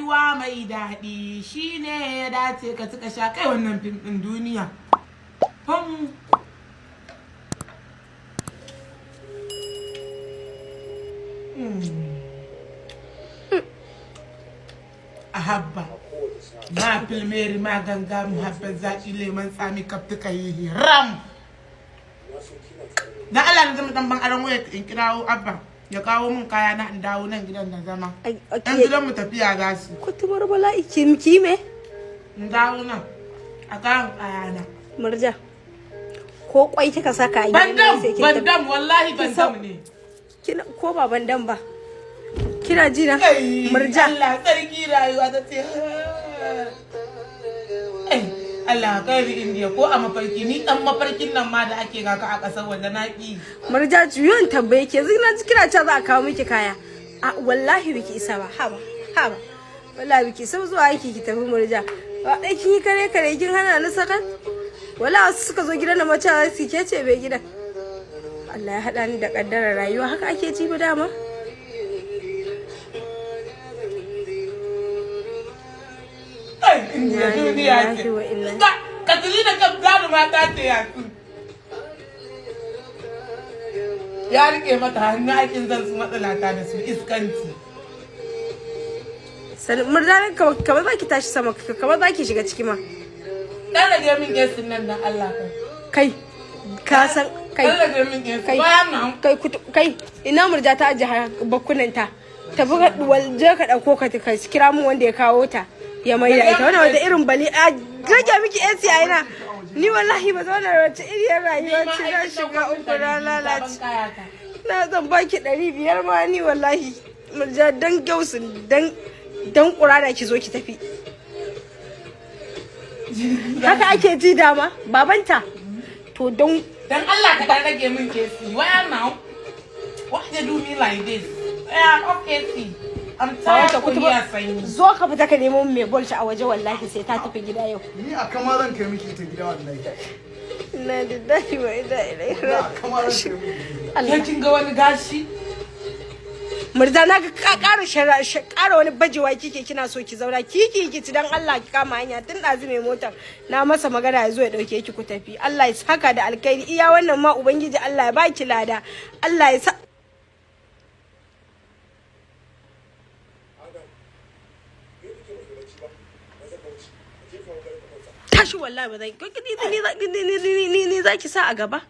Rayuwa mai daɗi shine ya dace ka ci ka sha. Kai, wannan fim ɗin duniya. Fam. Ahabba. Ma filmeri ma ganga muhabbar zaƙi lemon tsami kaftuka yi ram. Dan Allah na zama dan ban aron waya in kirawo Abba ya kawo min kaya na in dawo nan gidan da zama. Ɗan gidan mu tafiya za su. Kutumar bala'i, ki me? In dawo nan a kayan kaya na. Murja. Ko kwai kika saka a gidan nan Bandam, sai kin tafi. bandam, wallahi bandam ne. Kina ko ba bandam ba. Kina ji na? Ai, Murja. Allah sarki, rayuwa ta ce. Ai, Allah kai ni Indiya ko a mafarki, ni dan mafarkin nan ma da ake gaka a ƙasar waje na ki. Murja, juyon tambaye ke, yanzu na ji kina cewa za a kawo miki kaya. A wallahi biki isa ba. Haba, haba. Wallahi biki isa ba, zuwa aiki ki tafi, Murja. Ba dai kin yi kare kare kin hana ni sakat. Wala wasu suka zo gidan da mace su ke ce bai gidan. Allah ya haɗa ni da ƙaddarar rayuwa, haka ake ji ba dama. Ai, Indiya duniya ce. Inna lillahi wa inna- Katrina kam jaruma ta ce yasu. Ya rike mata hannu, aikin zan su matsalata da su iskanci. Sannan Murja, kamar za ki tashi sama, kamar za ki shiga ciki ma. Dan rage min gesin nan dan Allah kai. Kai, ka san kai. Dan rage min gesin. Kai. Bayan nan. Kai kutu, kai, ina Murja ta aje bakkunan ta? Tafi ka je ka dauko ka kira mun wanda ya kawo ta ya maida ita. Wannan wata irin bali a rage miki AC a ina? Ni wallahi ba zauna wace iriyar rayuwa ce, na shiga uku, na lalace. Na zan baki 500 ma ni wallahi, Murja, dan gausin dan ƙura ki zo ki tafi. Haka ake ji dama babanta to don Dan Allah ka dan rage min AC. Why now? Why they do me like this? Yeah, off AC. I'm tired Babanta for kutuba here sanyi. Zo ka fita ka nemo mai bolshi a waje, wallahi sai ta tafi gida yau. Ni a kama zan kai miki ita gida wallahi. Inna lillahi wa inna ilaihi Ni a kama zan raji'un. kai miki gida. Allah. Ke kin ga wani gashi? Murja, na ga ka ƙara ƙara wani bajewa kike, kina so ki zauna kiki ki ci. Dan Allah ki kama hanya, tun ɗazu mai motar na masa magana ya zo ya ɗauke ki ku tafi. Allah ya saka da alkhairi, iya wannan ma ubangiji Allah ya baki lada. Allah ya sa. Tashi, wallahi ba zan ni za ki sa a gaba,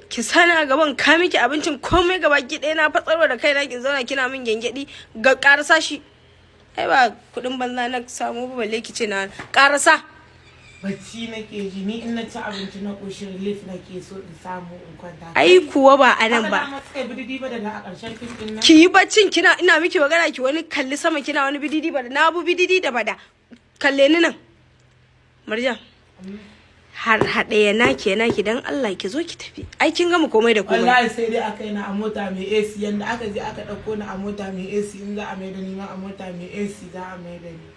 ki sani a gaban ka miki abincin komai gaba ki ɗaya, na fatsarwa da kaina ki zauna kina min gyangyaɗi. Ga ƙarasa shi, ai ba kuɗin banza na samu ba, balle ki ce na ƙarasa. Bacci nake ji ni, in na ci abinci na ƙoshi, relief nake so in samu in kwanta. Ai kuwa ba a nan Haka ba. dama suka yi bididi ba da na a ƙarshen fim ɗin nan. Ki yi baccin, kina ina miki magana ki wani kalli sama, kina wani bididi bada, na bu bididi da bada. Kalle ni nan, Maryam, har haɗe ya naki ya naki, dan Allah ki zo ki tafi. Ai kin gama komai da komai. Wallahi sai dai aka yi na a mota mai AC, yanda aka je aka ɗauko ni a mota mai AC, in za a mai da ni ma a mota mai AC za a mai da ni.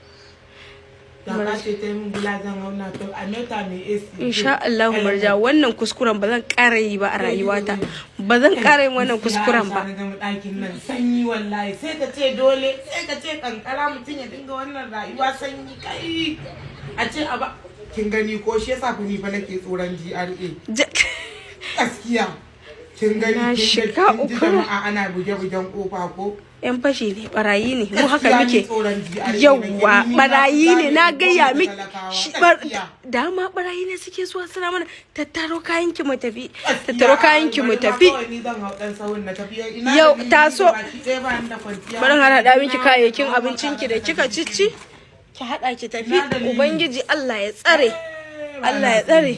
Da ka ce ta yi min bula zan hau na to a mota mai AC. Insha Allah, Marja, wannan kuskuren ba zan ƙara yi ba a rayuwata, ba zan ƙara yin wannan kuskuren ba. Na gama ɗakin nan sanyi wallahi, sai ka ce dole, sai ka ce kankara mutum ya dinga wannan rayuwa, sanyi kai a ce a ba. Kin gani ko? Shi yasa fa ni fa nake tsoron GRA. Gaskiya. Kin gani, Na kin ga shiga kin ji uku. jama'a ana buge-bugen kofa ko? Yan fashi ne, barayi ne, mu haka Gaskiya ni muke. tsoron GRA nake. Yawwa, Ni ma barayi ne, na zane gaya ko miki. talakawa. Shi Gaskiya. dama barayi ne suke zuwa suna mana tattaro kayan ki mu tafi. Gaskiya, Tattaro kayan ki mu bari ma tafi. kawai ni zan hau ɗan sahun na tafi. Ina Yau, da ni taso. da baki ɗaya ba ni da kwanciya. Bari in haɗa miki kayayyakin Na abincin ki da kika cicci, ki haɗa ki tafi. Ina dalili? Ubangiji Allah ya tsare. Eh, ba Allah na ya tsare.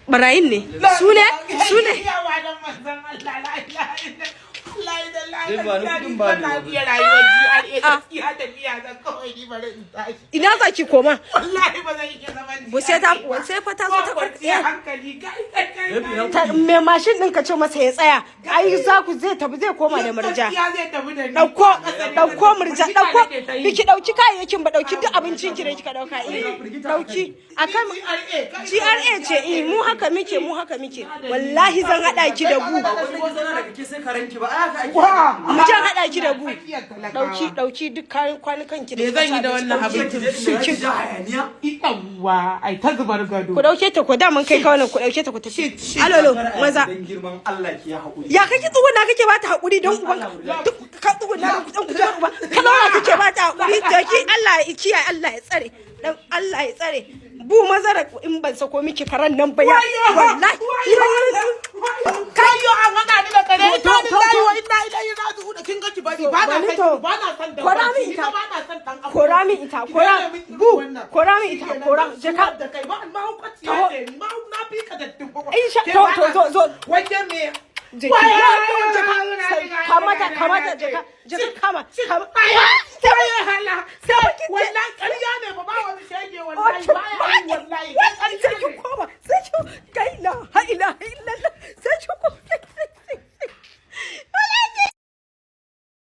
Barayin ne su ne su ne. Yawa dan manzon Allah, la ilaha illallah. Wallahi da la Dai ba ni kudin ba ni na iya rayuwar GRA. Gaskiya tafiya zan kawai, ni bari in tashi. Ina za ki koma? Wallahi ba zan iya zaman Bu sai ta sai fa ta zo ta Ba kwanciyar hankali, kai kai kai kai. Ta mai mashin din ka ce masa ya tsaya. Ai za ku zai tafi, zai koma da Murja. Gaskiya zai tafi da ni. Dauko, dauko Murja, Firgita dauko. nake ta yi. Biki dauki kayayyakin ba, dauki duk abincin ki da kika dauka, eh, dauki akan GRA, kai. GRA ce, eh, mu haka muke, mu haka muke. Wallahi zan hada ki da bu. Ba wani ki zauna daga ke sai karanki ba, ai haka ake. Wa! Mu jan hada ki da bu. Tsakiyar talakawa. Dauki, dauki duk kayan kwanukan ki da Me kika zan yi ci da abinci, wannan dauki. Ki je inda za ki ja hayaniya. Yawwa, ai ta zubar gado. Ku dauke ta, ku daman kai kawai ku dauke ta ku tafi. Shit, shit. Alolo maza. Dan girman Allah ki ya haƙuri. Ya kake tsuguna kake bata hakuri don uban duk ka tsuguna dan ku uba ka zauna kake bata hakuri? To ki Allah ya kiyaye, Allah ya tsare, dan Allah ya tsare. Bu mazara in ban sako miki karan nan ba ya wallahi. Kayo, an haɗa ni da kare. To, Ita to, lillahi to. wa inna ilaihi raji'un. Kin ga ki bari, ba na Bari san to. ba na san da Kora min ni ita. fa ba na san dan abu. Kora min ita, Ki kora. daina min irin Bu, wannan. kora min ita, Shikenan, kora. zan Je ka. zubar da kai ba mahaukaciya Taho. ce ni ma na fi ka dattin kwakwalwa. Insha Ke to, ba to, na zo, zo. Waje me? Je ki, je ka, kamata, kamata, je ka, je ka, kama, kama. Hala. Sai ki je. Wallahi ƙarya ne ba, ba wani shege, wallahi Wato, ba ya yi wallahi. wallahi sai ki koma, sai ki kai la ha ilaha illallah, sai ki koma.